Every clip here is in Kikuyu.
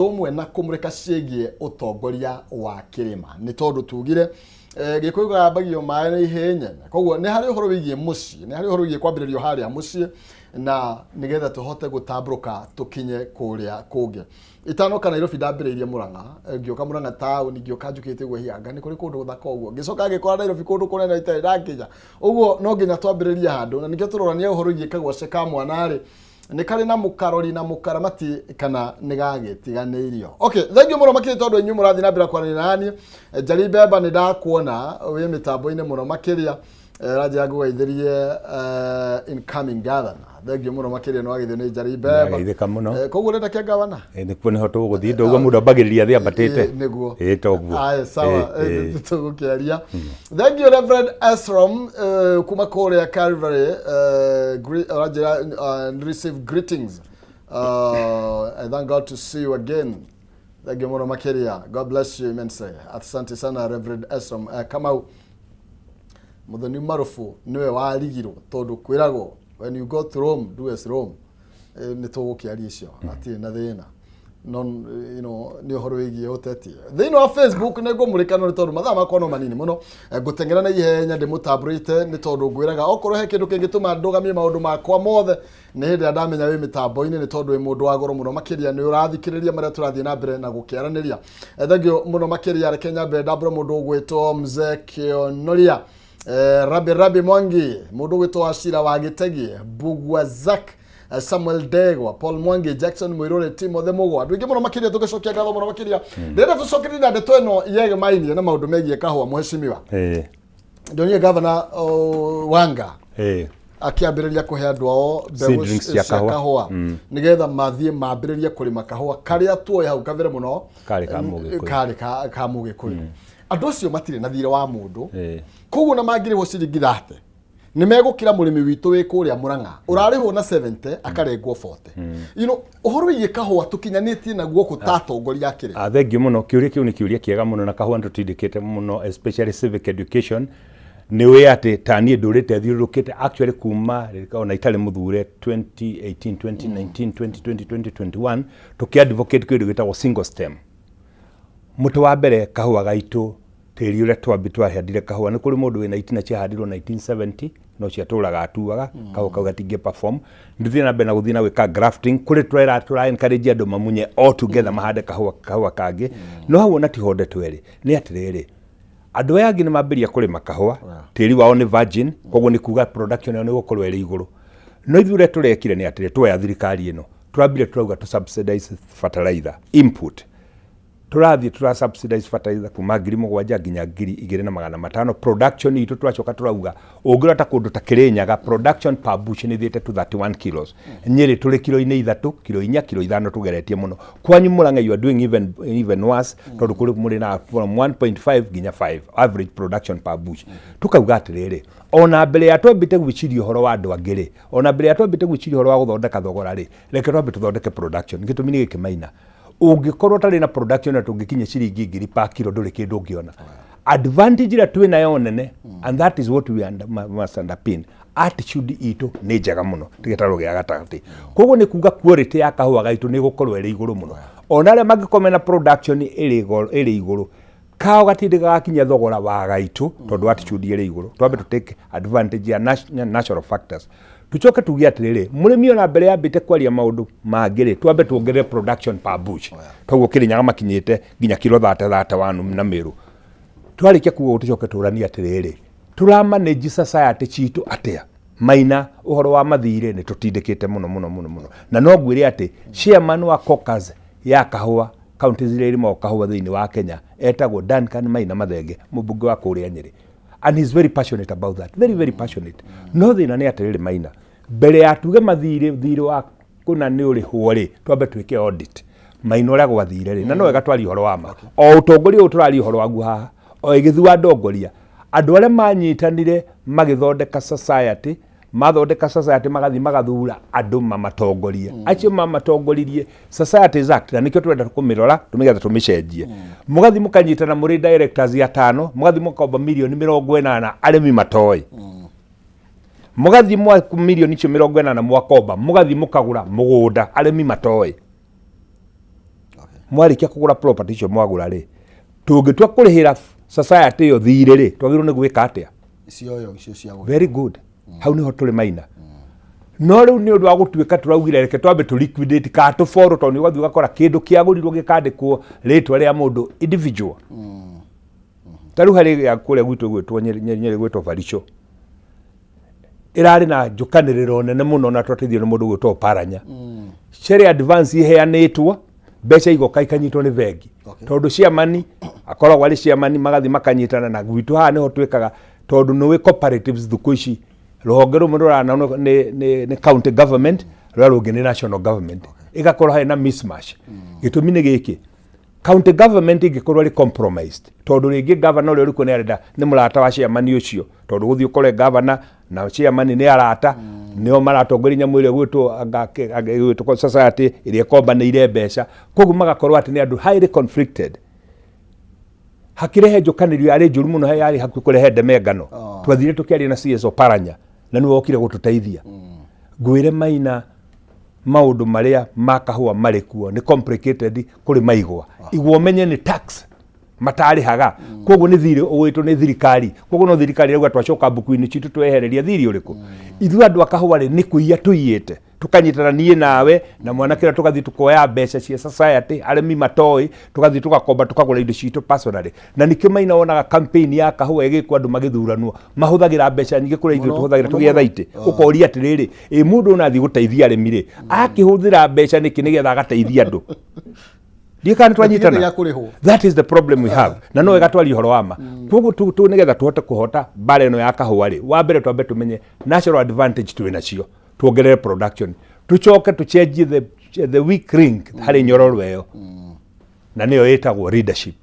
Ũmwe na kũmũrĩka ciĩgiĩ ũtongoria wa kĩrĩma nĩ tondũ tugire gĩkũyũ gambagio maĩ nĩ ihĩĩ nyene. Koguo nĩ harĩ ũhoro wĩgiĩ mũciĩ, nĩ harĩ ũhoro wĩgiĩ kwambĩrĩrio harĩa mũciĩ na nĩgetha tũhote gũtambũrũka tũkinye kũrĩa kũngĩ. Itanoka Nairobi ndambĩrĩirie Mũrang'a, ngĩũka Mũrang'a taũni, ngĩũka njũkĩte ũguo hianga nĩ kũrĩ kũndũ gũthaka ũguo, ngĩcoka ngĩkora Nairobi kũndũ kũnene itarĩ ndakinya. Ũguo no nginya twambĩrĩrie handũ na nĩkĩo tũrorania ũhoro wĩgiĩ kagwace ka mwana rĩ, nĩ karĩ na mũkarori na mũkaramati kana nĩ gagĩtiganĩirio. Okay, thank you mũno makĩria tondũ inyuĩ mũrathiĩ na mbere kwaranĩria na niĩ. Njeri Mbemba nĩ ndakuona wĩ mĩtambo-inĩ mũno makĩria. Ranjĩra ngũgeithĩrie incoming governor. Thank you mũno makĩria nĩ wageithio nĩ Njeri Mbemba. Ndageithĩka mũno. Koguo ũrenda kĩa governor? Nĩkuo nĩho tũgũthiĩ, ndauga mũndũ ambagĩrĩria thĩ ambatĩte. Nĩguo. Ĩ toguo. Aya, sawa. Tũgũkĩaria. Thank you, Reverend Esrom, kuma kũrĩa Calvary, ũranjĩra receive greetings. I thank God to see you again. Thank you mũno makĩria. God bless you immensely. Asante sana, Reverend Esrom. Kamau Muthoni Marufu niwe warigirwo tondũ kwĩragwo when you go to Rome, do as Rome. Nĩ tũgũkĩaria icio hatirĩ na thĩna, no nĩ ũhoro wĩgiĩ ũteti. Thĩinĩ wa Facebook nĩ ngũmũrĩka, no nĩ tondũ mathaa makwa no manini mũno, ngũteng'era na ihenya ndĩmũtambũrĩte nĩ tondũ ngwĩraga okorwo he kĩndũ kĩngĩtũma ndũgamie maũndũ makwa mothe nĩ hĩndĩ ĩrĩa ndamenya wĩ mĩtambo-inĩ, nĩ tondũ wĩ mũndũ wa goro mũno makĩria, nĩ ũrathikĩrĩria marĩa tũrathiĩ na mbere na gũkĩaranĩria. Thank you mũno makĩria. Reke nyambe ndambũre mũndũ ũgwĩtwo Mzee Kĩonoria, Rabi Rabi Mwangi, mũndũ ũgwĩtwo Wacira wa Gĩtegi, Bugwa Zak, Samuel Ndegwa, Paul Mwangi, Jackson Mwirure, Timothy Mũgwa, andũ aingĩ mũno makĩria, tũgĩcokia ngatho mũno makĩria. Ndĩrenda tũcokerie na ndeto ĩno yegemainie na maũndũ megiĩ kahũa, mheshimiwa. Ndonire gavana Wanga akĩambĩrĩria kũhe andũ ao mbegũ seedlings cia cia kahũa. Kahũa nĩgetha mathiĩ mambĩrĩrie kũrĩma kahũa karĩa tuoĩ hau kabere mũno. Karĩ ka Mũgĩkũyũ. Karĩ ka Mũgĩkũyũ. Andũ acio matirĩ na thirĩ wa mũndũ, koguo na mangĩrĩhwo ciringi 30 nĩ megũkĩra mũrĩmi witũ wĩ kũrĩa Mũrang'a ũrarĩhwo na 70 akarengwo 40. Ũhoro wĩgiĩ kahũa tũkinyanĩtie na guoko ta atongoria a kĩrĩma? Ah, thank you mũno. Kĩũria kĩu nĩ kĩũria kĩega mũno na kahũa nĩtũtindĩkĩte mũno, especially civic education. Nĩ ũĩ atĩ ta niĩ ndũrĩte thiũrũrũkĩte actually kuma ona itarĩ mũthure 2018, 2019, 2020, 2021, tũkĩ advocate kĩndũ gĩtagwo single stem. Mũtĩ wa mbere, kahũa gaitũ, tĩri ũrĩa twambi twahandire kahũa, nĩ kũrĩ mũndũ wĩna itina ciahandirwo 1970 no ciatũraga atuaga kahũa kau gatingĩ perform. Nĩ na mbere na gũthiĩ na gwĩka grafting kũrĩ tũrera tũra encourage andũ mamunye all together mahande kahũa kangĩ. No hau ona tiho ndeto ĩrĩ, nĩ atĩrĩrĩ, andũ aya angĩ nĩ mambĩrĩria kũrĩma kahũa, tĩri wao nĩ virgin, koguo nĩ kuga production yao nĩ gũkorwo ĩrĩ igũrũ. No ithuĩ ũrĩa tũrekire nĩ atĩrĩ, tuoya thirikari ĩno turambire turauga tũ subsidize fertilizer input. Tũrathiĩ tũra subsidize fertilizer kuma 7,000 nginya 2,500. Production itũ tũracoka tũrauga ũngĩrora ta kũndũ ta Kĩrĩnyaga, production per bush nĩ thiĩte to 31 kilos. Nyĩrĩ tũrĩ kilo-inĩ 3, kilo 4, kilo 5, tũgeretie mũno. Kwanyu Mũrang'a you are doing even worse, tondũ kũrĩ mũrĩ na from 1.5 nginya 5 average production per bush. Tukauga atĩrĩrĩ, ona mbere ya twambĩte gwĩciria ũhoro wa andũ angĩ rĩ, ona mbere ya twambĩte gwĩciria ũhoro wa gũthondeka thogora rĩ, reke twambe tũthondeke production. Gĩtũmi nĩ gĩkĩ, Maina, ũngĩkorwo ũtarĩ na production na tũngĩkinya ciringi 1,000 per kilo, ndũrĩ kĩndũ ũngĩona. Advantage ĩrĩa twĩ nayo nene, and that is what we must underpin, attitude itũ nĩ njega mũno gĩtarũ gĩa gatagatĩ. Koguo nĩ kuga quality ya kahũa gaitũ nĩ ĩgũkorwo ĩrĩ igũrũ mũno. Ona arĩa mangĩkorwo mena production ĩrĩ igũrũ, kao gatindĩ gagakinya thogora wa gaitũ tondũ attitude ĩrĩ igũrũ. Twambe to take advantage ya natural factors. Tucoke tuge atĩrĩrĩ, mũrĩmi ona mbere yambĩte kwaria maũndũ mangĩ rĩ, twambe tuongerere production per bush. Toguo Kĩrĩnyaga makinyĩte nginya kilo 30, 31 na Mĩrũ. Twarĩkia kuga ũguo, tũcoke tũranie atĩrĩrĩ, tũra manage society citũ atĩa? Maina, ũhoro wa mathirĩ nĩ tũtindĩkĩte mũno mũno mũno mũno, na no ngwĩre atĩ chairman wa caucus ya kahũa, counties iria irĩmagwo kahũa thĩinĩ wa Kenya, etagwo Duncan Maina Mathenge, mũmbunge wa kũrĩa Nyĩrĩ, and he's very passionate about that, very very passionate. No thĩna nĩ atĩrĩrĩ, Maina, mbere ya tuge mathirĩ thirĩ wa kũna nĩ ũrĩhwo rĩ, twambe twĩke audit, Maina, ũrĩa gwathire rĩ. Na no wega twarie ũhoro wa ma. O ũtongoria ũyũ tũraria ũhoro waguo haha, o ĩgĩthua ndongoria, andũ arĩa manyitanire magĩthondeka society, mathondeka society magathiĩ magathura andũ mamatongorie. Acio mamatongoririe, Societies Act, na nĩkĩo tũrenda kũmĩrora nĩgetha tũmĩcenjie. Mũgathiĩ mũkanyitana mũrĩ directors atano, mũgathiĩ mũkomba mirioni 80 arĩmi matoĩ. Mũgathiĩ mwa mirioni icio 80 mwakomba, mũgathiĩ mũkagũra mũgũnda arĩmi matoĩ. Mwarĩkia kũgũra property icio mwagũra rĩ, tũngĩtua kũrĩhĩra society ĩyo thirĩ rĩ, twagĩrĩirwo nĩ gwĩka atĩa? Cioyo icio cia gũrĩra. Very good. Hau niho tũrĩ, Maina. No rĩu nĩ ũndũ wa gũtuĩka tũraugire reke twambe tũ liquidate kana tũborũ, tondũ nĩ ũgathiĩ ũgakora kĩndũ kĩagũrirwo gĩkandĩkwo rĩtwa rĩa mũndũ individual. Ta rĩu harĩ ya kũrĩa gwitũ gwĩtwo Nyeri, Nyeri gwĩtwo Baricho, ĩrarĩ na njũkanĩrĩro nene mũno, na twateithio nĩ mũndũ gwĩtwo Paranya. Share advance iheanĩtwo, mbeca igoka ikanyitwo nĩ bengi, tondũ chairman akoragwo arĩ chairman, magathiĩ makanyitana. Na gwitũ haha nĩho twĩkaga, tondũ nĩwĩ cooperatives thukũ ici rũhonge rũmwe rũrana nĩ county government, rũrĩa rũngĩ nĩ national government. Ĩgakorwo harĩ na mismatch. Gĩtũmi nĩ gĩkĩ: county government ĩngĩkorwo ĩrĩ compromised, tondũ rĩngĩ governor ũrĩa ũrĩ kuo nĩ arenda, nĩ mũrata wa chairman ũcio, tondũ gũthiĩ ũkore governor na chairman nĩ arata, nĩo maratongoria nyamũ ĩrĩa ĩgwĩtwo society ĩrĩa ĩkombanĩire mbeca. Koguo magakorwo atĩ nĩ andũ highly conflicted, hakirehe njũkanĩrio yarĩ njũru mũno, yarĩ hakuhĩ kũrehe ndemengano. Twathire tũkĩaria na CS Oparanya, na nĩwe wokire gũtũteithia. Ngwĩre, Maina, maũndũ marĩa ma kahũa marĩ kuo nĩ complicated kũrĩ maigwa. Igwa ũmenye nĩ tax matarĩhaga, koguo nĩ thirĩ ũgwĩtwo nĩ thirikari. Koguo no thirikari ĩrauga twacoka mbuku-inĩ citũ twehereria thirĩ ũrĩkũ. Ithuĩ andũ a kahũa rĩ, nĩ kũiya tũiyĩte, tukanyitana niĩ nawe na mwanake ũrĩa, tũgathiĩ tukoya mbeca cia society arĩmi matoĩ, tũgathiĩ tũgakomba, tũkagũra indo citũ personally. Na nĩkĩo, Maina, wonaga campaign ya kahũa ĩgĩkwo, andũ magĩthuranwo mahũthagĩra mbeca nyingĩ kũrĩa ithuĩ tũhũthagĩra tũgĩetha itĩ. Ũkoria atĩrĩrĩ, ĩ mũndũ ũnathiĩ gũteithia arĩmi rĩ, akĩhũthĩra mbeca nĩkĩ nĩgetha agateithia andũ? Ndiĩ kana nĩtwanyitana. Gĩa kũrĩhwo. That is the problem we have, na no wega twarie ũhoro wa ma. Koguo tu nĩgetha tũhote kũhota mbara ĩno ya kahũa rĩ, wa mbere twambe tũmenye natural advantage twĩ nacio, tuongerere production, tucoke tucenjie the weak link harĩ nyororo ĩyo, na nĩyo ĩtagwo leadership,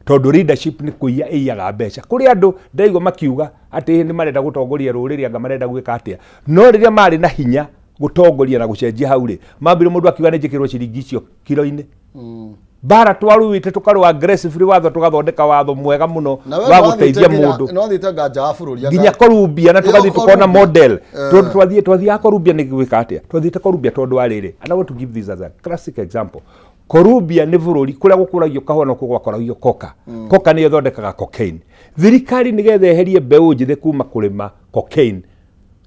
tondũ leadership nĩ kũiya ĩiyaga mbeca. Kũrĩ andũ ndaigua makiuga atĩ nĩ marenda gũtongoria rũrĩrĩ, anga marenda gwĩka atĩa, no rĩrĩa marĩ na hinya gũtongoria na gũcenjia hau rĩ, mambire mũndũ akiuga nĩ njĩkĩrwo ciringi icio kiro-inĩ. Mbara twarũĩte, tũkarũa aggressively watho, tũgathondeka watho mwega mũno Na we wa gũteithia mũndũ. Nĩ wathiĩte nganja wa bũrũri nginya Colombia, na tũgathiĩ Ĩyo tukona Colombia. model. Tondũ twathiaga Colombia nĩ gwĩka atĩa? Twathiĩte Colombia tondũ wa rĩrĩ, and I want to give this as a classic example. Colombia nĩ bũrũri kũrĩa gũkũragio kahũa, no gwakũragio coca. Coca nĩyo ĩthondekaga cocaine. Thirikari nĩgetha eherie mbeũ njĩthĩ kuma kũrĩma cocaine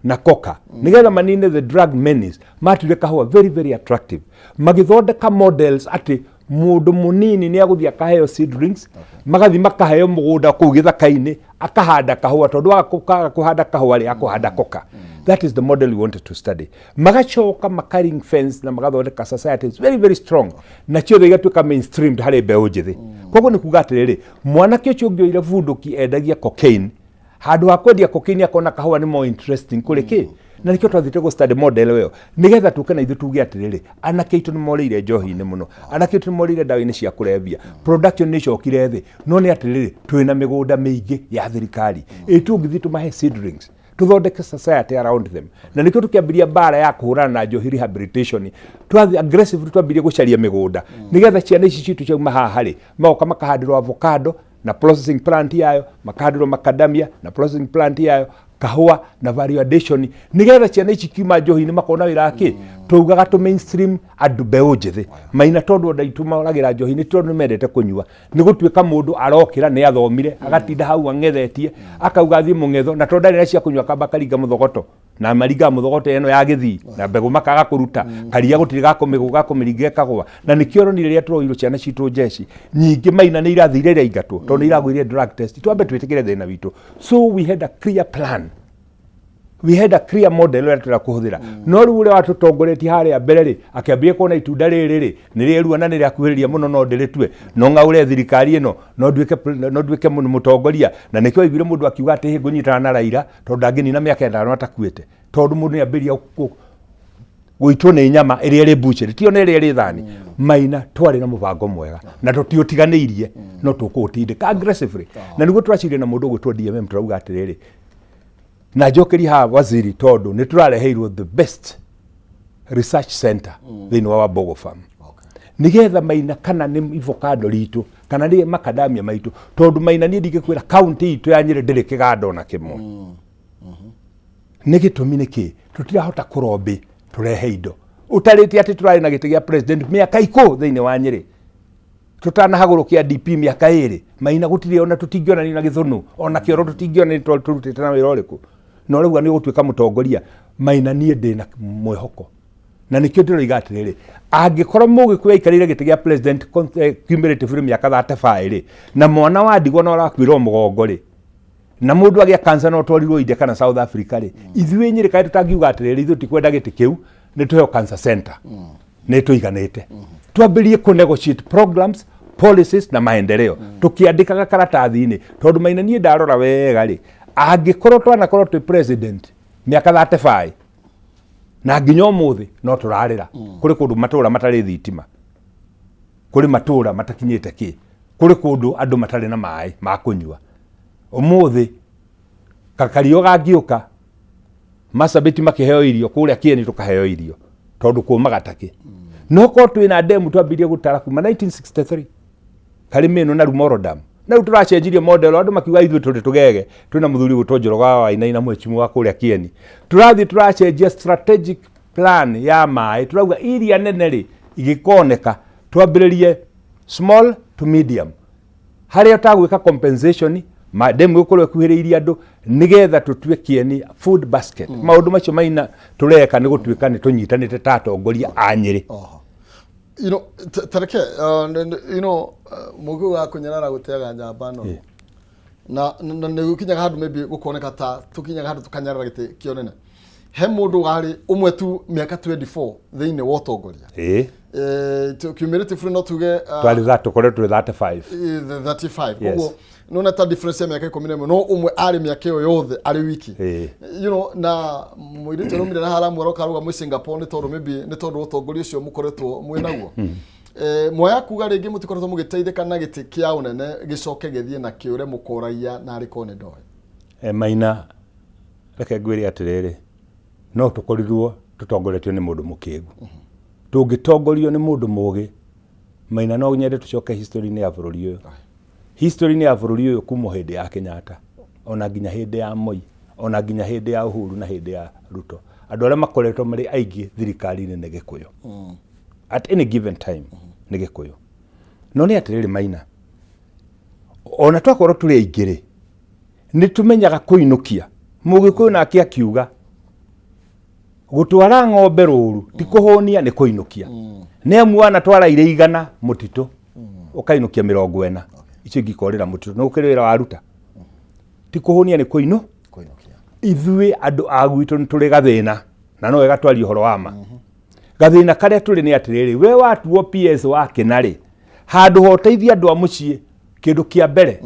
na coca, nĩgetha manine the drug menace, matuire kahũa very very attractive, magĩthondeka models atĩ mũndũ mũnini nĩ agũthiĩ akaheo seedlings, magathiĩ makaheo mũgũnda kũu gĩthaka-inĩ akahanda kahũa, tondũ akaga kũhanda kahũa rĩ, akũhanda coca. That is the model we wanted to study. Magacoka maka ring fence na magathondeka societies very very strong, na ciothe igatuĩka mainstreamed harĩ mbeũ njĩthĩ. Koguo nĩ kuga atĩrĩrĩ, mwanake ũcio ũngĩ oire bunduki endagia cocaine, handũ ha kwendia cocaine akona kahũa nĩ more interesting kũrĩ kĩ. Na nĩkĩo twathiĩte gũ study model ĩyo, nĩgetha tũke na ithuĩ tuge atĩrĩrĩ, anake aitũ nĩ morĩire njohi-inĩ mũno, anake aitũ nĩ morĩire ndawa-inĩ cia kũrebia, production nĩ ĩcokire thĩ. No nĩ atĩrĩrĩ, twĩna mĩgũnda mĩingĩ ya thirikari, ĩ tũngĩthiĩ tũmahe seedlings, tũthondeke society around them. Na nĩkĩo tũkĩambĩria mbara ya kũhũrana na njohi, rehabilitation. Twathiĩ aggressively, twambirie gũcaria mĩgũnda nĩgetha ciana ici citũ ciauma haha rĩ, magoka makahandĩrwo avocado na processing plant yayo, makahandĩrwo macadamia na processing plant yayo, kahũa na value addition, nĩgetha ciana ici kiuma njohi-inĩ makona wĩra kĩ. Tugaga tũ mainstream andũ mbeũ njĩthĩ, Maina, tondũ andũ aitũ maragĩra njohi-inĩ tondũ nĩ mendete kũnyua. Nĩ gũtuĩka mũndũ arokĩra nĩ athomire, agatinda hau ang'ethetie, akauga athiĩ mũng'etho, na tondũ ndarĩ na cia kũnyua, akamba akaringa mũthogoto, na maringaga mũthogoto ĩno ya gĩthii na mbegũ, makaga kũruta karia, gũtirĩ gakũmĩringa ĩkagũa. Na nĩkĩo ronire rĩrĩa tũroirwo ciana citũ njeci nyingĩ, Maina, nĩ irathire iraingatwo tondũ nĩ iragũire drug test. Twambe twĩtĩkĩre thĩna witũ. So we had a clear plan, we had a clear model ũrĩa tũrenda kũhũthĩra. No rĩu ũrĩa watũtongoretie harĩa mbere rĩ, akĩambia kuona itunda rĩrĩ rĩ nĩ rĩerua na nĩ rĩakuhĩrĩria mũno, no ndĩrĩtue, no ng'aũre thirikari ĩno, no nduĩke mũtongoria. Na nĩkĩo waiguire mũndũ akiuga atĩ hĩ ngũnyitana na Raila tondũ ndangĩnina mĩaka 5 atakuĩte, tondũ mũndũ nĩ ambĩrĩria gũitwo nĩ nyama ĩrĩa ĩrĩ mbucĩrĩ, tio nĩ ĩrĩa ĩrĩ thani. Maina, twarĩ na mũbango mwega na tũtiũtiganĩirie, no tũkũũtindĩka aggressively. Na nĩguo tũraciria na mũndũ ũgwĩtwo DMM, tũrauga atĩrĩrĩ, na njokerie haha waziri, tondũ nĩ tũrareheirwo the best research center thĩinĩ wa Wambogo Farm, nigetha, Maina, kana nĩ avocado ritũ kana nĩ macadamia maitũ, tondũ, Maina, niĩ ndingĩkwĩra kaunti itũ ya Nyĩrĩ ndĩrĩ kĩganda ona kĩmwe. Nĩ gĩtũmi nĩ kĩ tũtirahota kũrombi tũrehe indo ũtarĩte atĩ tũrarĩ na gĩtĩ gĩa president mĩaka 10 thĩinĩ wa Nyĩrĩ. Tũtanahagũrũkia DP mĩaka 2 Maina, gũtirĩ ona tũtingĩonania na gĩthũnũ ona kĩoro, tũtingĩonania tũrutĩte na wĩra ũrĩkũ, na ũrauga nĩ ũgũtuĩka mũtongoria. Maina, niĩ ndĩna mwĩhoko na nĩkĩo ndĩroiga atĩrĩrĩ, angĩkorwo Mũgĩkũyũ aikarĩire gĩtĩ gĩa president cumulatively mĩaka 35 rĩ, na mwana wa ndigwa na ũrakuĩrwo mũgongo rĩ, na mũndũ agĩa cancer no twarirwo India kana South Africa rĩ, ithuĩ Nyĩrĩ kaĩ tũtangiuga atĩrĩrĩ, ithuĩ tikwenda gĩtĩ kĩu, nĩ tũheo cancer center, nĩ tũiganĩte, twambĩrĩrie kũ negotiate programs, policies na maendeleo tũkĩandĩkaga karatathi-inĩ? Tondũ Maina, niĩ ndarora wega rĩ, angĩkorwo twanakorwo twĩ president mĩaka 35 na nginya ũmũthĩ no tũrarĩra, kũrĩ kũndũ matũra matarĩ thitima, kũrĩ matũra matakinyĩte kĩ, kũrĩ kũndũ andũ matarĩ na maĩ ma kũnyua, ũmũthĩ kakario gangĩũka Marsabit makĩheo irio, kũrĩa Kieni tũkaheo irio tondũ kũmaga takĩ. No korwo twĩna ndemu twambirie gũtara kuma 1963 Karĩmĩno na Rumoro Dam, na rĩu tũracenjirie model, andũ makiuga ithuĩ tũrĩ tũgege. Twĩna mũthuri gwĩtwo Njoroge wa Wainaina, mheshimiwa wa kũrĩa Kieni, tũrathiĩ tũracenjia strategic plan ya maĩ, tũrauga iria nene rĩ igĩkoneka twambĩrĩrie small to medium, harĩa ũtagwĩka compensation ndemu ĩgũkorwo ĩkuhĩrĩirie andũ nĩgetha tũtue Kieni food basket. Maũndũ macio, Maina, tũreka nĩ gũtuĩka nĩ tũnyitanĩte ta atongoria a Nyĩrĩ. Oho. Tareke mũgĩ wa kũnyarara gũteaga njamba no na nĩ gũkinyaga handũ maybe gũkoneka ta tũkinyaga handũ tũkanyarara gĩtĩ kĩonene. He mũndũ warĩ ũmwe tu mĩaka 24 thĩinĩ wa ũtongoria. Cumulatively no tuge twarĩ tha tũkoretwo twĩ 35. 35. Yes. Koguo nona ta difference ya mĩaka 11, no ũmwe arĩ mĩaka ĩyo yothe arĩ wiki. Na mũirĩtu arumire na haramu aroka aruga mwĩ Singapore, nĩ tondũ maybe nĩ tondũ wa ũtongoria ũcio mũkoretwo mwĩ naguo. Mwaya kuga rĩngĩ mũtikoretwo mũgĩteithĩka na gĩtĩ kĩa ũnene gĩcoke gĩthiĩ na kĩũre, mũkoragia na arĩ korwo nĩ ndoĩ. Maina, reke ngwĩre atĩrĩrĩ, no tũkorirwo tũtongoretio nĩ mũndũ mũkĩgu. Tũngĩtongorio nĩ mũndũ mũgĩ, Maina, no nyende tũcoke history-inĩ ya bũrũri ũyũ, history-inĩ ya bũrũri ũyũ kuma hĩndĩ ya Kenyatta ona nginya hĩndĩ ya Moi, ona nginya hĩndĩ ya Uhuru na hĩndĩ ya Ruto, andũ arĩa makoretwo marĩ aingĩ thirikari-inĩ nĩ Gĩkũyũ at any given time, nĩ Gĩkũyũ. No nĩ atĩrĩrĩ, Maina, ona twakorwo tũrĩ aingĩ rĩ, nĩ tũmenyaga kũinũkia Mũgĩkũyũ nake akiuga gũtwara ng'ombe rũru ti kũhũnia, nĩ kũinũkia. Nĩ amu wanatwara irĩ 100 mũtitũ, ũkainũkia 40, icio ingĩ ikorĩra mũtitũ, nĩ gũkĩrĩ wĩra waruta. Ti kũhũnia, nĩ kũinũ. Kũinũkia. Ithuĩ andũ a gwitũ nĩ tũrĩ gathĩna, na no wega twarie ũhoro wa ma. Gathĩna karĩa tũrĩ nĩ atĩrĩrĩ, we watuo PS wa kĩna rĩ, handũ ha ũteithie andũ a mũciĩ, kĩndũ kĩa mbere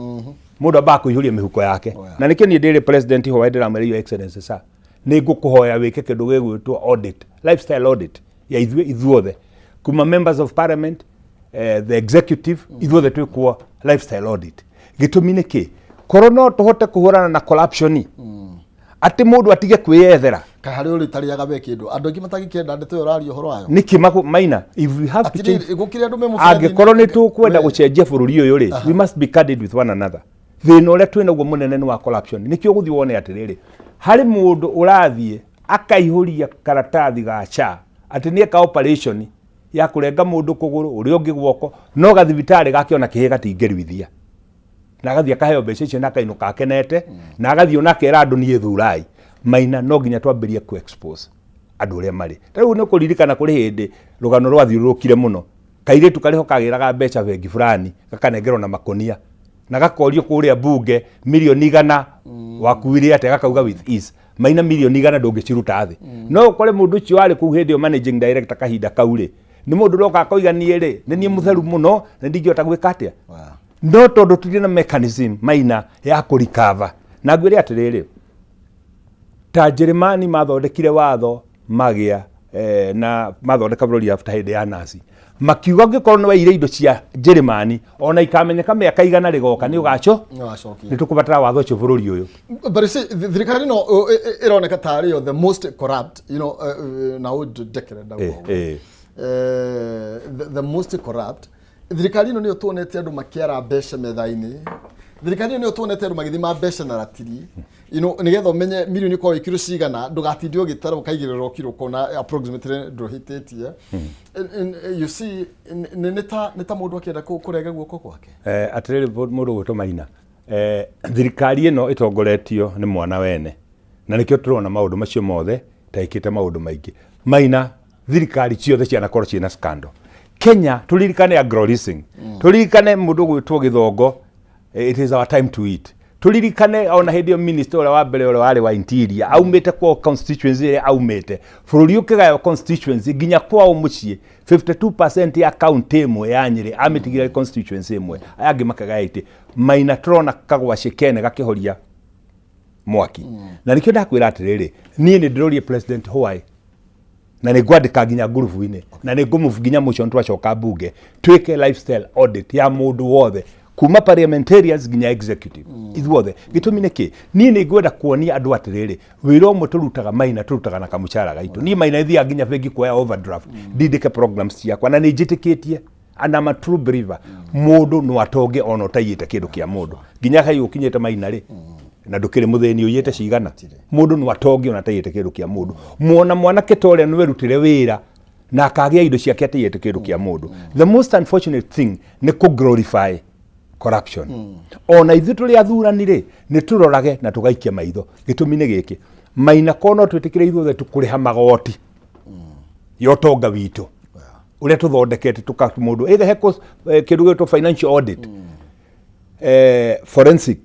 mũndũ ambaga kũihũria mĩhuko yake. Oh, yeah. Na nĩkĩo niĩ ndĩrĩ president ho ndĩramwĩra, "Your Excellency sir, nĩ ngũkũhoya wĩke kĩndũ gĩgwĩtwo audit, lifestyle audit ya ithuĩ ithuothe, kuma members of parliament, the executive, ithuothe twĩkwo lifestyle audit." Gĩtũmi nĩ kĩ? Korwo no tũhote kũhũrana na corruption, atĩ mũndũ atige kwĩyethera. Kaĩ harĩ ũrĩ tarĩaga we kĩndũ andũ aingĩ matangĩkĩenda ndeto ĩyo ũraria ũhoro wayo? Nĩkĩ Maina, if we have to change Atĩrĩrĩ, gũkĩrĩ andũ me mũbĩra-inĩ. Angĩkorwo nĩ tũkwenda gũcenjia bũrũri ũyũ rĩ, we must be candid with one another. Thĩna ũrĩa twĩ naguo mũnene nĩ wa corruption. Nĩkĩo ũgũthiĩ wone atĩrĩrĩ, harĩ mũndũ ũrathiĩ akaihũria karatathi ga SHA atĩ nĩ eka operation ya kũrenga mũndũ kũgũrũ, ũrĩa ũngĩ guoko, no gathibitarĩ gake ona kĩhĩ gatingĩruithia, na agathiĩ akaheo mbeca icio na akainũka akenete, na agathiĩ ona akera andũ, "Niĩ thurai." Maina, no nginya twambĩrie ku expose andũ ũrĩa marĩ. Ta rĩu nĩ ũkũririkana kũrĩ hĩndĩ rũgano rwathiũrũrũkire mũno, kairĩtu karĩho kagĩraga mbeca bengi fulani, gakanengerwo na makonia na gakorio kũrĩa bunge, "100 million wakuire atĩa?" Gakauga with ease. Maina, 100 million ndũngĩciruta thĩ. No ũkore mũndũ ũcio warĩ kũu hĩndĩ ĩyo managing director kahinda kau rĩ, nĩ mũndũ ũroka akoiga, "Niĩ rĩ, nĩ niĩ mũtheru mũno na ndingĩhota gwĩka atĩa." No tondũ tũtirĩ na mechanism, Maina, ya kũrikava. Na ngwĩre atĩrĩrĩ, ta Njĩrĩmani mathondekire watho magĩa na mathondeka bũrũri after hĩndĩ ya Nazi, makiuga ũngĩkorwo nĩ waire indo cia Njĩrĩmani, ona ikamenyeka mĩaka 100 rĩgoka, nĩ ũgaco Nĩwacokia. Nĩ tũkũbatara watho ũcio bũrũri ũyũ. But you see, thirikari no ĩroneka tarĩ yo the most corrupt, na ũndekere ndauga ũguo. The most corrupt thirikari ĩno nĩyo tuonete andũ makĩara mbeca metha-inĩ. Thirikari ĩyo nĩyo tuonete andũ magĩthima mbeca na ratiri, nĩgetha ũmenye mirioni ĩkoragwo ĩ kiro cigana, ndũgatinde ũgĩtara ũkaigĩrĩra o kiro ũkona approximately ndũhĩtĩtie. You see, nĩ ta mũndũ akĩenda kũrenga guoko gwake. Atĩrĩrĩ, mũndũ ũgwĩtwo Maina, thirikari ĩno ĩtongoretio nĩ mwana wene, na nĩkĩo tũrona maũndũ macio mothe ta ĩkĩte maũndũ maingĩ. Maina, thirikari ciothe cianakorwo ciĩna scandal Kenya. Tũririkane agro leasing, tũririkane mũndũ ũgwĩtwo Gĩthongo, it is our time to eat. Tũririkane ona hĩndĩ ĩyo minister ũrĩa wa mbere, ũrĩa warĩ wa interior, aumĩte kwao constituency ĩrĩa aumĩte, bũrũri ũkĩgaywo constituency nginya kwao mũciĩ, 52% ya county ĩmwe ya Nyĩrĩ amĩtigire constituency ĩmwe, aya angĩ makĩgaya itĩ. Maina, tũrona kagwacĩ kene gakĩhoria mwaki, na nĩkĩo ndakwĩra atĩrĩrĩ, niĩ nĩ ndĩrorie President why, na nĩ ngwandĩka nginya ngurubu-inĩ, na nĩ ngũmove nginya motion twacoka mbunge twĩke lifestyle audit ya mũndũ wothe kuma parliamentarians nginya executive, ithuothe. Gĩtũmi nĩ kĩ? Niĩ nĩ ngwenda kuonia andũ atĩrĩrĩ, wĩra ũmwe tũrutaga, Maina, tũrutaga na kamũcara gaitũ. Niĩ, Maina, thiaga nginya bengi kuoya overdraft ndindĩke programs ciakwa, na nĩ njĩtĩkĩtie, and I'm a true believer, mũndũ no atonge ona ũtaiyĩte kĩndũ kĩa mũndũ. Nginya kai ũkinyĩte, Maina, rĩ, na ndũkĩrĩ mũthĩni, ũiyĩte cigana? Mũndũ no atonge ona ataiyĩte kĩndũ kĩa mũndũ. Mwona mwanake ta ũrĩa nĩwerutĩre wĩra na akagĩa indo ciake ataiyĩte kĩndũ kĩa mũndũ. The most unfortunate thing nĩ kũ glorify corruption. Ona ithuĩ tũrĩ athurani rĩ, nĩ tũrorage na tũgaikia maitho. Gĩtũmi nĩ gĩkĩ, Maina, korwo no twĩtĩkĩre ithuothe tũkũrĩha magoti ya ũtonga witũ ũrĩa tũthondekete, tũka mũndũ ĩthe he kĩndũ gĩtwo financial audit, forensic,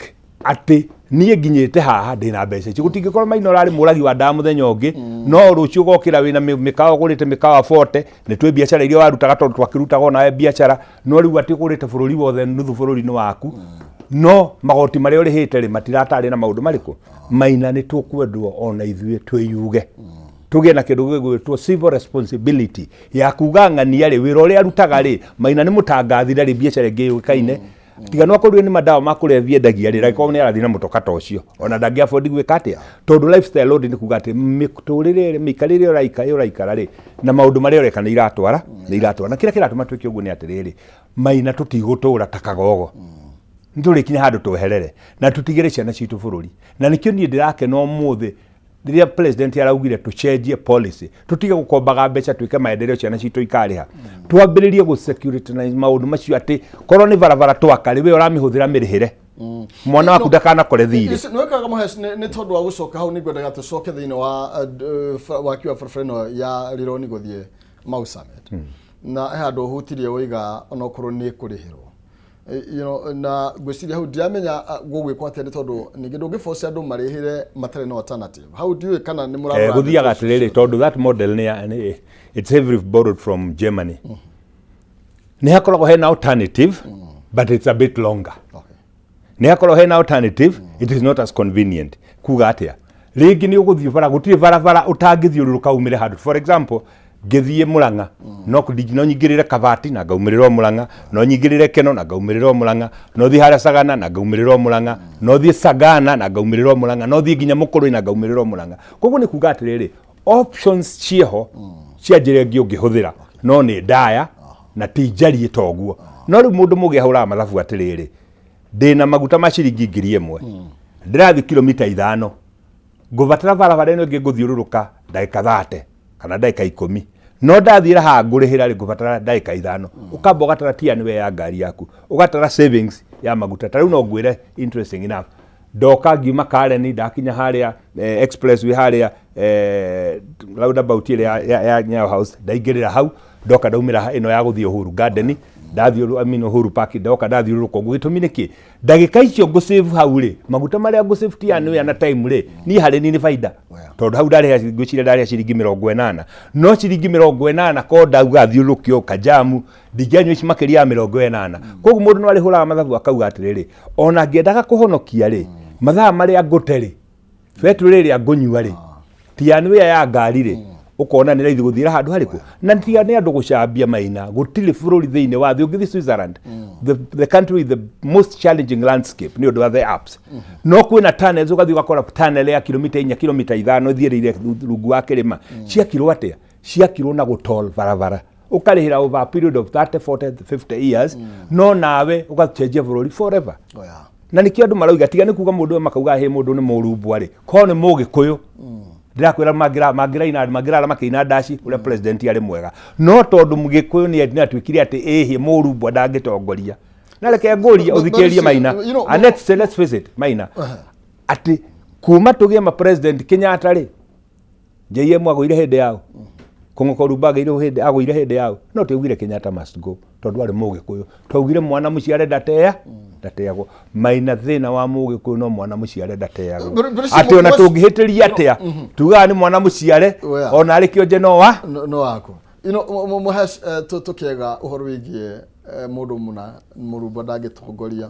atĩ niĩ nginyĩte haha ndĩna mbeca ici, gũtingĩkorwo, Maina, ũrarĩ mũragi wa ndawa mũthenya ũngĩ, no rũciũ ũgokĩra wĩna mĩkawa, ũgũrĩte mĩkawa 40. Nĩ twĩ biacara iria warutaga, tondũ twakĩrutaga onawe biacara, no rĩu atĩ ũgũrĩte bũrũri wothe, nuthu bũrũri nĩ waku, no magoti marĩa ũrĩhĩte rĩ, matiratarĩ na maũndũ marĩkũ. Maina, nĩ tũkwendwo ona ithuĩ twĩyuge, tũgĩe na kĩndũ gĩgwĩtwo civil responsibility ya kuga ng'ania rĩ, wĩra ũrĩa arutaga rĩ, Maina nĩ mũtangathi, ndarĩ biacara ĩngĩ yũĩkaine tiga no akorirwo nĩ madawa ma kũrebia endagia rĩ, angĩkorwo nĩ arathiĩ na mũtoka ta ũcio, ona ndangĩ afford gwĩka atĩa, tondũ lifestyle audit nĩ kuga atĩ mĩtũrĩre, mĩikarĩre ũraikara rĩ, na maũndũ marĩa ũreka nĩ iratwara. Na kĩrĩa kĩratũma twĩke ũguo nĩ atĩrĩrĩ, Maina, tũtigũtũra ta kagogo, nĩ tũrĩkinya handũ tweherere na tũtigĩre ciana citũ bũrũri. Na nĩkĩo niĩ ndĩrakena ũmũthĩ rĩrĩa president araugire tũcenjie policy, tũtige gũkombaga mbeca twĩke maendeleo ciana citũ ikarĩha, twambĩrĩrie gũ securitize maũndũ macio, atĩ korwo nĩ barabara twaka rĩ, we ũramĩhũthĩra, mĩrĩhĩre, mwana waku ndakanakore thirĩ. Nĩ wekaga Mũhesh, nĩ tondũ wa gũcoka hau, nĩ ngwendaga tũcoke thĩinĩ wa waki wa barabara ĩno ya Rironi gũthiĩ Mau Summit, na he handũ ũhutirie woiga onokorwo nĩ kũrĩhĩrwo, na ngwĩciria hau ndiramenya gũgwĩkwo atĩa, nĩ tondũ ningĩ ndũngĩboce andũ marĩhĩre matarĩ na alternative. Hau ndiũĩ kana nĩ mũrarora. Gũthiaga atĩrĩrĩ, tondũ that model nĩ it's heavily borrowed from Germany, nĩ hakoragwo hena alternative, but it's a bit longer. Nĩ hakoragwo hena alternative, it is not as convenient. Kuga atĩa? Rĩngĩ nĩ ũgũthiĩ bara, gũtirĩ barabara ũtangĩthiũrũrũka umĩre handũ. For example, ngĩthiĩ Mũrang'a, no nyingĩrĩre Kabati na ngaumĩrĩra o Mũrang'a, no nyingĩrĩre Keno na ngaumĩrĩra o Mũrang'a, no thiĩ harĩa Sagana na ngaumĩrĩra o Mũrang'a, no thiĩ Sagana na ngaumĩrĩra o Mũrang'a, no thiĩ nginya Mũkũrwe na ngaumĩrĩra o Mũrang'a. Koguo nĩ kuga atĩrĩrĩ, options ciĩho cia njĩra ĩngĩ ũngĩhũthĩra, no nĩ ndaya na ti njariĩ toguo. No rĩu mũndũ mũgĩ ahũraga mathabu atĩrĩrĩ, ndĩna maguta ma ciringi 1000, ndĩrathiĩ kilomita 5, ngũbatara barabara ĩno ĩngĩ ngũthiũrũrũka ndagĩka 30 kana ndagĩka 10, no ndathiĩra haha ngũrĩhĩra rĩ, ngũbatara ndagĩka 5. Ũkamba ũgatara TNW ya ngari yaku, ũgatara savings ya maguta. Ta rĩu no ngwĩre, interesting enough, ndoka ngiuma Karen, ndakinya harĩa expressway harĩa roundabout ĩrĩa ya Nyayo House, ndaingĩrĩra hau, ndoka ndaumĩra ĩno ya gũthiĩ Uhuru Garden, ndathiĩ, I mean Uhuru Park, ndoka ndathiũrũrũka ũguo. Gĩtũmi nĩ kĩ? Ndagĩka icio ngũsave hau rĩ, maguta marĩa ngũsave TNW na time rĩ, niĩ harĩ niĩ nĩ baida, tondũ hau ndarĩha, ngwĩciria ndarĩha ciringi 80, no ciringi 80 ko ndauga thiũrũrũkio kajamu, ndingĩanyua ici makĩria ya 80. Koguo mũndũ no arĩhũraga mathabu akauga atĩrĩrĩ, ona ngĩendaga kũhonokia rĩ, mathaa marĩa ngũte rĩ, betũrĩ ĩrĩa ngũnyua rĩ, TNW ya ngari rĩ, ũkona nĩ raithi gũthiĩra handũ harĩkũ. Na tiga nĩ andũ gũcambia, Maina, gũtirĩ bũrũri thĩinĩ wa thĩ. Ũngĩthiĩ Switzerland, the country with the most challenging landscape nĩ ũndũ wa the Alps, no kwĩna tunnels. Ũgathiĩ ũgakora tunnel ya kilomita 4, kilomita 5 ĩthiĩrĩire rungu wa kĩrĩma. Ciakirwo atĩa? Ciakirwo na gũtol barabara, ũkarĩhĩra over a period of 30, 40, 50 years, no nawe ũgacenjia bũrũri forever. Oh, yeah. Na nĩkĩo andũ marauga tiga nĩ kuga mũndũ ũyũ, makauga hĩ, mũndũ nĩ mũrumbwa rĩ, korwo nĩ Mũgĩkũyũ, ndĩrakwĩra mangĩraina, mangĩrara makĩina ndaci ũrĩa president arĩ mwega. No tondũ Mũgĩkũyũ nĩ atuĩkire atĩ ĩhĩ, mũrumbwa ndangĩtongoria. Na reke ngũrie, ũthikĩrĩrie Maina. And let's face it, Maina, atĩ kuma tũgĩe ma president, Kenyatta rĩ, JM agũire hĩndĩ yao, Kũng'oko Rumba agĩire hĩndĩ, agũire hĩndĩ yao, no twaugire Kenyatta must go tondũ arĩ Mũgĩkũyũ. Twaugire mwana mũciare ndateagwo. Maina, thĩna wa Mũgĩkũyũ no mwana mũciare ndateagwo. But Atĩ ona tũngĩhĩtĩria atĩa, tugaga nĩ mwana mũciare, ona arĩ kĩonje no wa no wako. Mũhesh, tũkĩega ũhoro wĩgiĩ mũndũ mũna mũrumba ndangĩtongoria,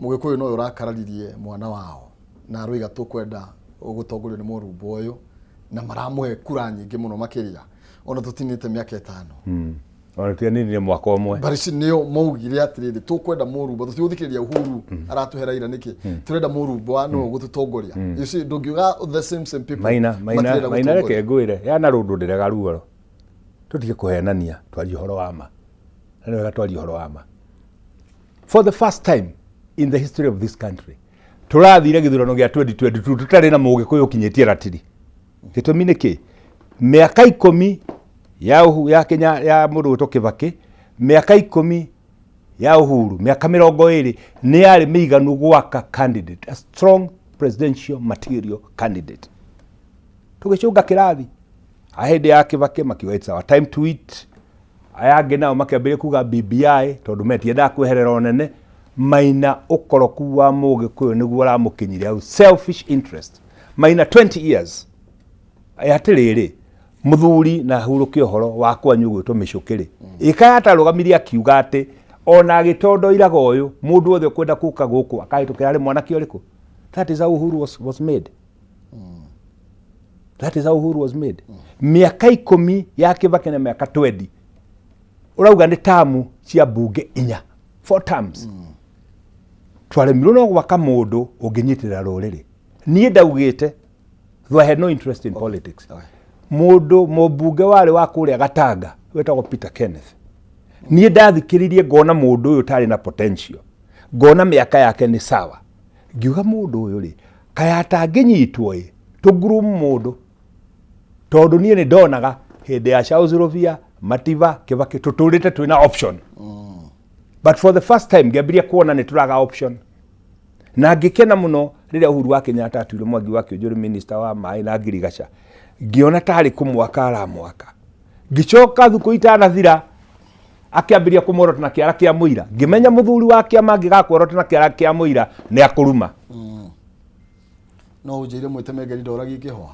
Mũgĩkũyũ no ũrakararirie mwana wao na aroiga tũkwenda gũtongorio nĩ mũrumba ũyũ, na maramũhe kura nyingĩ mũno makĩria ona tũtinĩte mĩaka 5. Ona tianinire mwaka ũmwe. Barici nĩo maugire atĩrĩrĩ, tũkwenda mũrumba, tũtigũthikĩrĩria Uhuru aratũhe Raila nĩkĩ, tũrenda mũrumba nĩwe ũgũtũtongoria. You see, ndũngiuga the same same people Maina, Maina, matirenda Maina, gũtongoria. Reke ngwĩre, yana rũndũ ndĩrega ruoro. Tũtige kũhenania, twarie ũhoro wa ma. Na nĩ wega twarie ũhoro wa ma. For the first time in the history of this country, tũrathire gĩthurano gĩa 2022 tũtarĩ na Mũgĩkũyũ ũkinyĩtie ratiri. Gĩtũmi nĩ kĩ? Mĩaka 10 ya ya Kenya ya mũndũ gwĩtwo Kĩbakĩ, mĩaka 10 ya Uhuru, mĩaka 20 nĩ yarĩ mĩiganu gwaka candidate, a strong presidential material candidate. Tũgĩcũnga kĩrathi. A hĩndĩ ya Kĩbakĩ makiuga it's our time to eat. Aya angĩ nao makĩambĩrĩria kuga BBI tondũ metiendaga kweherera ũnene. Maina, ũkoroku wa Mũgĩkũyũ nĩguo ũramũkinyirie hau, selfish interest. Maina, 20 years atĩrĩrĩ, mũthuri na hurũke ũhoro wa kwanyu gwĩtwo Mĩcũkĩ rĩ, ĩka yatarũgamirie akiuga atĩ ona agĩtondoiraga ũyũ mũndũ wothe ũkwenda kũka gũkũ akahĩtũkĩra harĩ mwanake ũrĩkũ. That is how Uhuru was made. That is how Uhuru was made. Mĩaka 10 ya Kĩbakĩ na mĩaka 20 ũrauga nĩ tamu cia mbunge inya, four terms. Twaremirwo no gwaka mũndũ ũngĩnyitĩrĩra rũrĩrĩ. Niĩ ndaugĩte, though I had no interest in politics, mũndũ mũmbunge warĩ wa kũrĩa Gatanga wetagwo Peter Kenneth, niĩ ndathikĩrĩirie ngona mũndũ ũyũ tarĩ na potential, ngona mĩaka yake nĩ sawa, ngiuga mũndũ ũyũ rĩ, kaya atangĩnyitwo ĩ tũgurumu mũndũ, tondũ niĩ nĩ ndonaga hĩndĩ ya Charles Rubia, Mativa, Kibaki tũtũrĩte twĩna option. But for the first time ngĩambĩrĩria kuona nĩ tũraga option, na ngĩkena mũno rĩrĩa Uhuru wa Kenyatta atuire Mwangi wa Kĩũnjũrĩ minister wa maĩ na ngirigaca. Ngĩona tarĩ kũmwaka aramwaka. Ngĩcoka thukũ itanathira akĩambĩrĩria kũmworota na kĩara kĩa mũira. Ngĩmenya mũthuri wa kĩama angĩgakuorota na kĩara kĩa mũira nĩ akũruma. No ũnjĩre mwĩtemengeri ndoragia kĩhwa.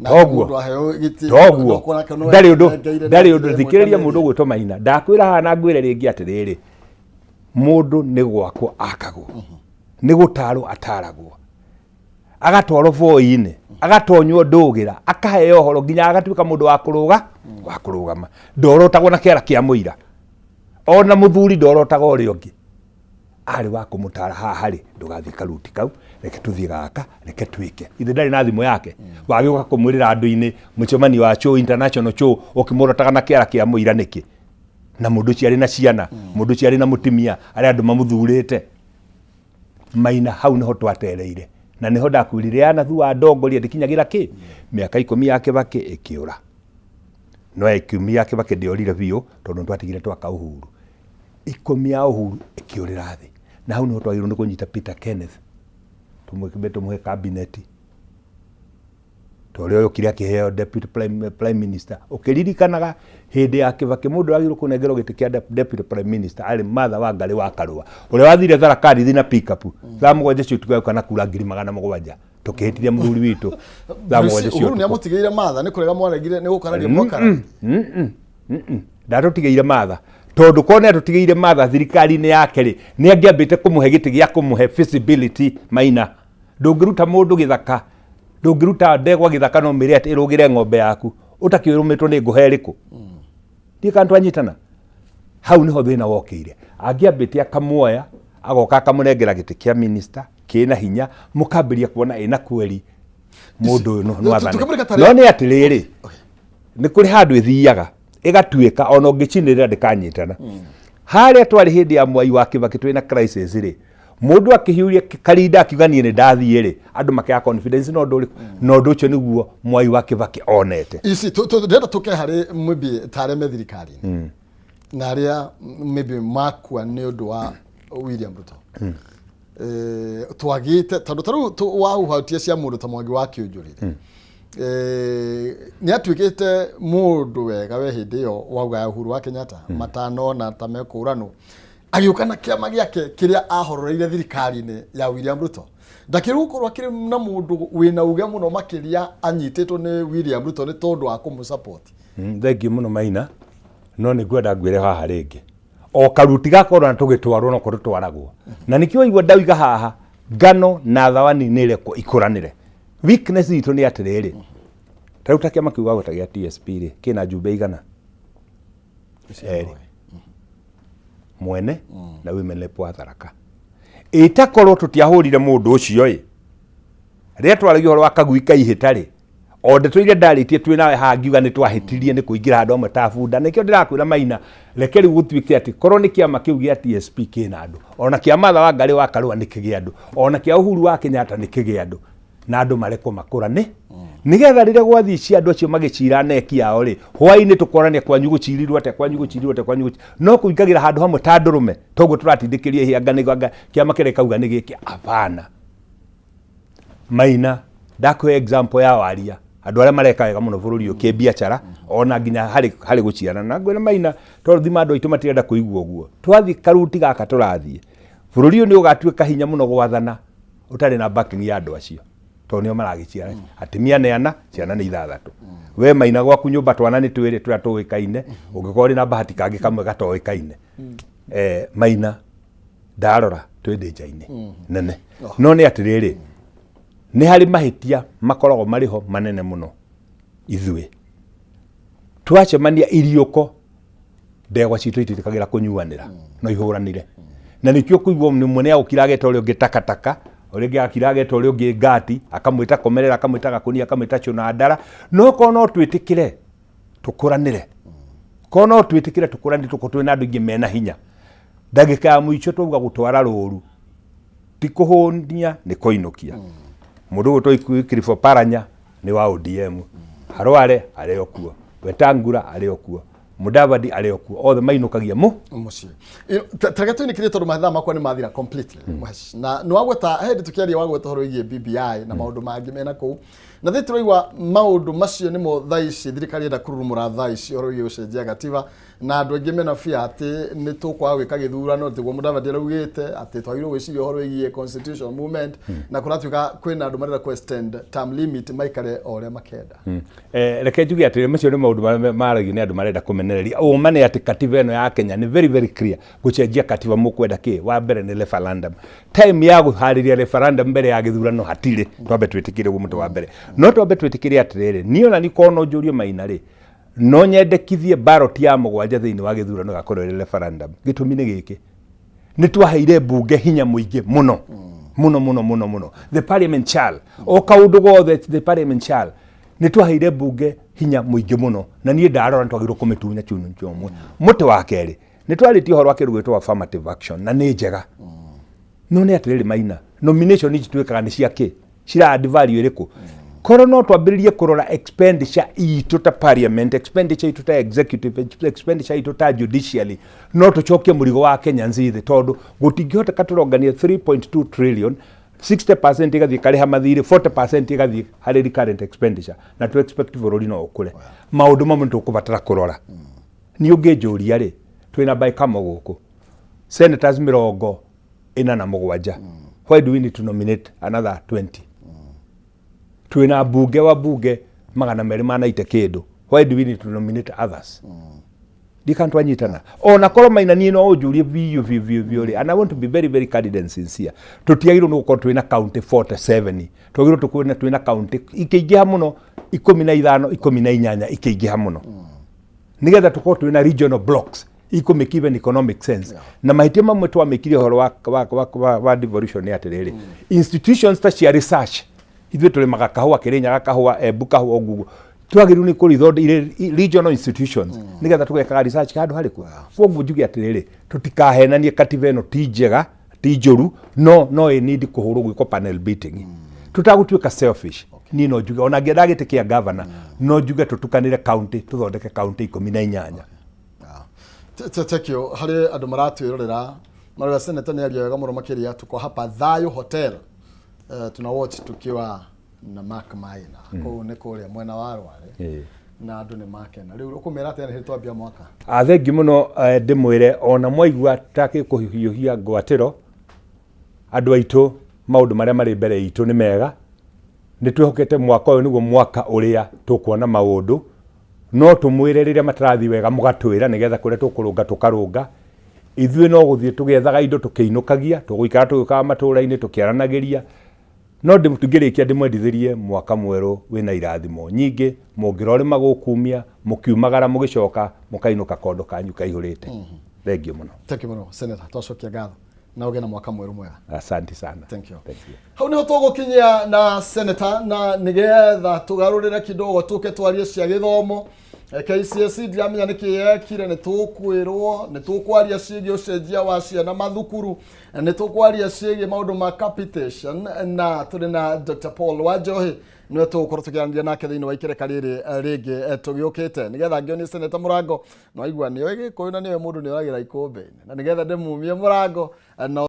Toguo. Mũndũ aheo gĩtĩ Toguo. ndokona kana Ndarĩ ũndũ, engeire ndarĩ ũndũ. na Thikĩrĩria, mwĩtemengeri. mũndũ ũgwĩtwo Maina, ndakwĩra haha na ngwĩre rĩngĩ atĩrĩrĩ, mũndũ nĩ gwakwo akagwo, nĩ gũtarwo ataragwo, agatwarwo boi-inĩ, agatonywo ndũgĩra, akaheo ũhoro nginya agatuĩka mũndũ wa kũrũga, wa kũrũgama. Ndorotagwo na kĩara kĩa mũira, ona mũthuri ndorotaga ũrĩa ũngĩ arĩ wa kũmũtara haha rĩ, ndũgathiĩ karuti kau, reke tũthiĩ gaka, reke twĩke. Ithe ndarĩ na thimũ yake wagĩũka kũmwĩrĩra andũ-inĩ mũcemanio wa show, international show, ũkĩmũrotaga na kĩara kĩa mũira nĩkĩ? Na mũndũ ũcio arĩ na ciana, mũndũ ũcio arĩ na mũtumia, arĩ andũ mamũthurĩte. Maina, hau niho twatereire na niho ndakwĩrire yanathu wa ndongoria ndĩkinyagĩra kĩ. Mĩaka 10 ya Kĩbakĩ ĩkĩũra, no ya 10 ya Kĩbakĩ ndĩorire biũ tondũ nĩtwatigire twaka Uhuru. 10 ya Uhuru ĩkĩũrĩra thĩ, na hau niho twagĩrĩirwo nĩ kũnyita Peter Kenneth, tũmwĩke, tũmũhe kabineti ta ũrĩa ũyũ ũkire akĩheo deputy prime minister. Ũkĩririkanaga hĩndĩ ya Kĩbakĩ mũndũ agĩrĩirwo kũnengerwo gĩtĩ kĩa deputy prime minister arĩ Martha Wangari wa Karũa, ũrĩa wathire Tharaka Nithi na pickup thaa 7 cia ũtukũ, agĩũka na kura 700,000. Tũkĩhĩtithia mũthuri witũ thaa 7 cia Uhuru nĩ ũtukũ. Amũtigĩire Martha nĩ kũrega mwaregire nĩ gũkararia mwakararia. Ndatũtigĩire Martha tondũ korwo nĩ atũtigĩire Martha thirikari-inĩ yake rĩ, nĩ angĩambĩte kũmũhe gĩtĩ gĩa kũmũhe feasibility. Maina, ndũngĩruta mũndũ gĩthaka, ndũngĩruta ndegwa gĩthaka no mĩre atĩ ĩrũgĩre ng'ombe yaku ũtakĩrũmĩtwo nĩ ngũhe ĩrĩkũ. Ndiĩ kana twanyitana. Hau niho thĩna wokĩire. Angĩambĩte akamuoya, agoka akamũnengera gĩtĩ kĩa minister kĩna hinya, mũkambĩria kuona ĩna kweri mũndũ ũyũ no athane. Tũkĩmũrĩka No nĩ atĩrĩrĩ, nĩ kũrĩ handũ ĩthiaga ĩgatuĩka ona ũngĩcinĩrĩra ndĩkanyitana. Harĩa twarĩ hĩndĩ ya Mwai wa Kĩbakĩ twĩna crisis rĩ, Mũndũ akĩhiũria karinda akiuga niĩ nĩ ndathiĩ rĩ, andũ makĩaga confidence na ũndũ ũrĩkũ? Na ũndũ ũcio nĩguo Mwai wa Kibaki onete. Ici ndĩrenda tũke harĩ maybe ta arĩa me thirikari-inĩ na arĩa maybe makua nĩ ũndũ wa William Ruto. Twagĩte tondũ ta rĩu wahuhatia cia mũndũ ta Mwangi wa Kĩũnjũrĩre, nĩ atuĩkĩte mũndũ wega we hĩndĩ ĩyo wauga ya Uhuru wa Kenyatta matanona ta mekũranwo, agĩũka na kĩama gĩake kĩrĩa ahororeire thirikari-inĩ ya William Ruto. Ndakĩrĩ gũkorwo akĩrĩ na mũndũ wĩna uge mũno makĩria anyitĩtwo nĩ William Ruto nĩ tondũ wa kũmũsupport. Thengiũ mũno Maina, no nĩ ngwenda ngwĩre haha rĩngĩ o karuti gakorwo na tũgĩtwarwo no tũtwaragwo, na nĩkĩo waigua ndauiga haha ngano na thawani nĩ ĩrekwo ikũranĩre. Weakness itũ nĩ atĩrĩrĩ, ta rĩu ta kĩama kĩu wagweta gĩa TSP rĩ, kĩna njumbe igana erĩ, mwene na women rep wa Tharaka. Ĩtakorwo tũtiahũrire mũndũ ũcio ĩ, rĩrĩa twaragia ũhoro wa kagui ka ihĩta rĩ, o ndeto iria ndarĩtie twĩ nawe haha ngiuga nĩ twahĩtirie nĩ kũingĩra handũ hamwe ta bunda. Nĩkĩo ndĩrakwĩra Maina, reke rĩu gũtuĩke atĩ korwo nĩ kĩama kĩu gĩa TSP kĩna andũ, ona kĩa Martha Wangari wa Karũa nĩ kĩgĩa andũ, ona kĩa Uhuru wa Kenyatta nĩ kĩgĩa andũ, na andũ marekwo makũrane, nĩgetha rĩrĩa gwathiĩ cia andũ acio magĩcira neki yao rĩ, hwaĩ-inĩ tũkorania kwanyu gũcirirwo atĩa, kwanyu gũcirirwo atĩa, kwanyu no kũingagĩra handũ hamwe ta ndũrũme toguo tũratindĩkĩria ihĩanga nĩ anga kĩama kĩrĩa kauga nĩ gĩkĩ. Abana Maina, ndakũhe example ya waria andũ arĩa mareka wega mũno bũrũri ũyũ kĩbiacara, ona nginya harĩ gũciarana. Na ngwĩra Maina, tondũ thima andũ aitũ matirenda kũigua ũguo, twathiĩ karuti gaka tũrathiĩ, bũrũri ũyũ nĩ ũgatuĩka hinya mũno gwathana ũtarĩ na backing ya andũ acio, tondũ nĩo maragĩciara. Atumia nĩ ana, ciana nĩ ithathatũ. We Maina, gwaku nyũmba twana nĩ twĩrĩ tũrĩa tũĩkaine, ũngĩkorwo ũrĩ na bahati kangĩ kamwe gatoĩkaine. Maina, ndarora twĩ ndĩnja-inĩ nene, no nĩ atĩrĩrĩ, nĩ harĩ mahĩtia makoragwo marĩ ho manene mũno. Ithuĩ twacemania iriũko, ndegwa citũ ititĩkagĩra kũnyuanĩra, no ihũranire, na nĩkĩo kũigua nĩ ũmwe nĩ agũkira ageta ũrĩa ũngĩ takataka, ũrĩa ũngĩ agakira ageta ũrĩa ũngĩ ngati, akamwĩta komerera, akamwĩta gakũnia, akamwĩta cũna ndara. No korwo no twĩtĩkĩre tũkũranĩre, korwo no twĩtĩkĩre tũkũranĩre, tũkorwo twĩna andũ aingĩ mena hinya. Ndagĩka ya mũico twauga gũtwara rũru ti kũhũnia, nĩ kũinũkia mũndũ ũgwĩtwo Clifford Paranya nĩ wa ODM, Harware arĩ o kuo, Wetangula arĩ o kuo, Mudavadi arĩ o kuo, othe mainũkagia mũ mũciĩ. Tareke tũinĩkĩrie tondũ mathaa makwa nĩ mathira completely. Mũheci. Na nĩ wagweta hĩndĩ tũkĩaria, wagweta ũhoro wĩgiĩ BBI na maũndũ mangĩ mena kũu, na thĩ tũraigua maũndũ macio nĩmo thaa ici thirikari ĩrenda kũrurumũra thaa ici, ũhoro wĩgiĩ gũcenjia gatiba, na andũ aingĩ mena fear atĩ nĩ tũkwaga gwĩka gĩthurano. Tiguo Mudavadi araugĩte atĩ twagĩrĩirwo gwĩciria ũhoro wĩgiĩ constitutional movement, na kũratuĩka kwĩna andũ marenda kũ extend term limit maikare o ũrĩa makenda. Reke njuge atĩrĩ, macio nĩ maũndũ marĩa maragio nĩ andũ marenda kũmenereria. Ũma nĩ atĩ katiba ĩno ya Kenya nĩ very very clear. Gũcenjia katiba mũkwenda kĩ? Wa mbere nĩ referendum. Time ya gũharĩria referendum mbere ya gĩthurano hatirĩ. Twambe twĩtĩkĩre ũguo mũtĩ wa mbere. No twambe twĩtĩkĩre atĩrĩrĩ, niĩ ona niĩ korwo no njũrio Maina rĩ, no nyendekithie ballot ya mũgwanja thĩinĩ wa gĩthurano ĩgakorwo ĩrĩ referendum. Gĩtũmi nĩ gĩkĩ, nĩ twaheire mbunge hinya mũingĩ mũno mũno mũno mũno mũno. The parliament shall, o kaũndũ gothe the parliament shall. Nĩ twaheire mbunge hinya mũingĩ mũno, na niĩ ndarora nĩ twagĩrĩirwo kũmĩtunya chunu chomwe. Mũtĩ wa kerĩ, nĩ twarĩtie ũhoro wa kĩndũ gwĩtwo affirmative action, na nĩ njega, no nĩ atĩrĩrĩ Maina, nomination ici twĩkaga nĩ cia kĩ? Cira add value ĩrĩkũ? Korwo no twambĩrĩrie kũrora expenditure itũ ta parliament, expenditure itũ ta executive, expenditure itũ ta judiciary, no tũcokie mũrigo wa Kenyans thĩ, tondũ gũtingĩhoteka tũronganie 3.2 trillion, 60% ĩgathiĩ karĩha mathirĩ, 40% ĩgathiĩ harĩ recurrent expenditure, na tu expect bũrũri no ũkũre. Maũndũ mamwe nĩ tũkũbatara kũrora. Niĩ ũngĩnjũria rĩ, twĩna baikamo gũkũ senators 47. Why do we need to nominate another 20? Twĩna mbunge wa bunge 290 kĩndũ. Why do we need to nominate others? Ndikana twanyitana ona korwo Maina niĩ no ũnjũrie biũ biũ biũ biũ rĩ, and I want to be very very candid and sincere, tũtiagĩrĩirwo nĩ gũkorwo twĩna county 47. Twagĩrĩirwo tũkorwo twĩna county ikĩingĩha mũno 15, 18 ikĩingĩha mũno, nĩgetha tũkorwo twĩna regional blocks ikũ make even economic sense. Na mahĩtia mamwe twamĩkire ũhoro wa devolution nĩ atĩrĩrĩ, institutions ta cia research, ithuĩ tũrĩmaga kahũa Kĩrĩnyaga, kahũa Embu, kahũa ũguo, twagĩrĩirwo nĩ kũrithondeka regional institutions nĩgetha tũgekaga research handũ harĩkũ. Koguo njuge atĩrĩrĩ, tũtikahenanie, katiba ĩno ti njega. Ti njũru, no no ĩ need kũhũrwo, gwĩkwo panel beating. Tũtagũtuĩka selfish, niĩ no njuge ona ngĩenda gĩtĩ kĩa governor, no njuge tũtukanĩre county, tũthondeke county 18. Thank you. Harĩ andũ maratwĩrorera marauga senator nĩ aria wega mũno makĩria. Tuko hapa Thayo Hotel, tuna watch tukiwa na Mark Maina kũu nĩ kũrĩa mwena wa Rware. Na andũ nĩ makena. Rĩu ũkũmera atĩa nĩ twambia mwaka? Ah, thengi mũno. Ndĩmwĩre ona mwaigua ta kũhiũhia ngwatĩro, andũ aitũ, maũndũ marĩa marĩ mbere itũ nĩ mega. Nĩ twĩhokete mwaka ũyũ nĩguo mwaka ũrĩa tũkuona maũndũ. No tũmwĩre rĩrĩa matarathiĩ wega, mũgatwĩra nĩgetha kũrĩa tũkũrũnga tũkarũnga. Ithuĩ no gũthiĩ tũgĩethaga indo tũkĩinũkagia, tũgũikara tũgĩũkaga matũũra-inĩ tũkĩaranagĩria. No ngĩrĩkia, ndĩmwendithĩrie mwaka mwerũ wĩna irathimo nyingĩ, mũngĩrorĩma gũkumia, mũkiumagara, mũgĩcoka mũkainũka kondo kanyu kaihũrĩte. Thengiũ mũno. Thank you mũno, senator. Twacokia ngatho na ũgĩe na mwaka mwerũ mwega. Asante sana. Thank you. Thank you. Hau niho tũgũkinyia na senator, na nigetha tũgarũrĩre kidogo tũke twarie cia gĩthomo. KCSE ndiramenya nĩkĩ yekire, nĩ tũkwĩrwo, nĩ tũkwaria ciĩgiĩ ũcenjia wa ciana mathukuru, nĩ tũkwaria ciĩgiĩ maũndũ ma capitation, na tũrĩ na Dr. Paul Wanjohi, nĩwe tũgũkorwo tũkĩaranĩria nake thĩinĩ wa ikereka rĩrĩ rĩngĩ tũgĩũkĩte, nĩgetha ngĩonie senator mũrango. Nĩwaigua nĩoĩ Gĩkũyũ na nĩoĩ mũndũ nĩoragĩra ikũmbĩ-inĩ, na nĩgetha ndĩmumie mũrango no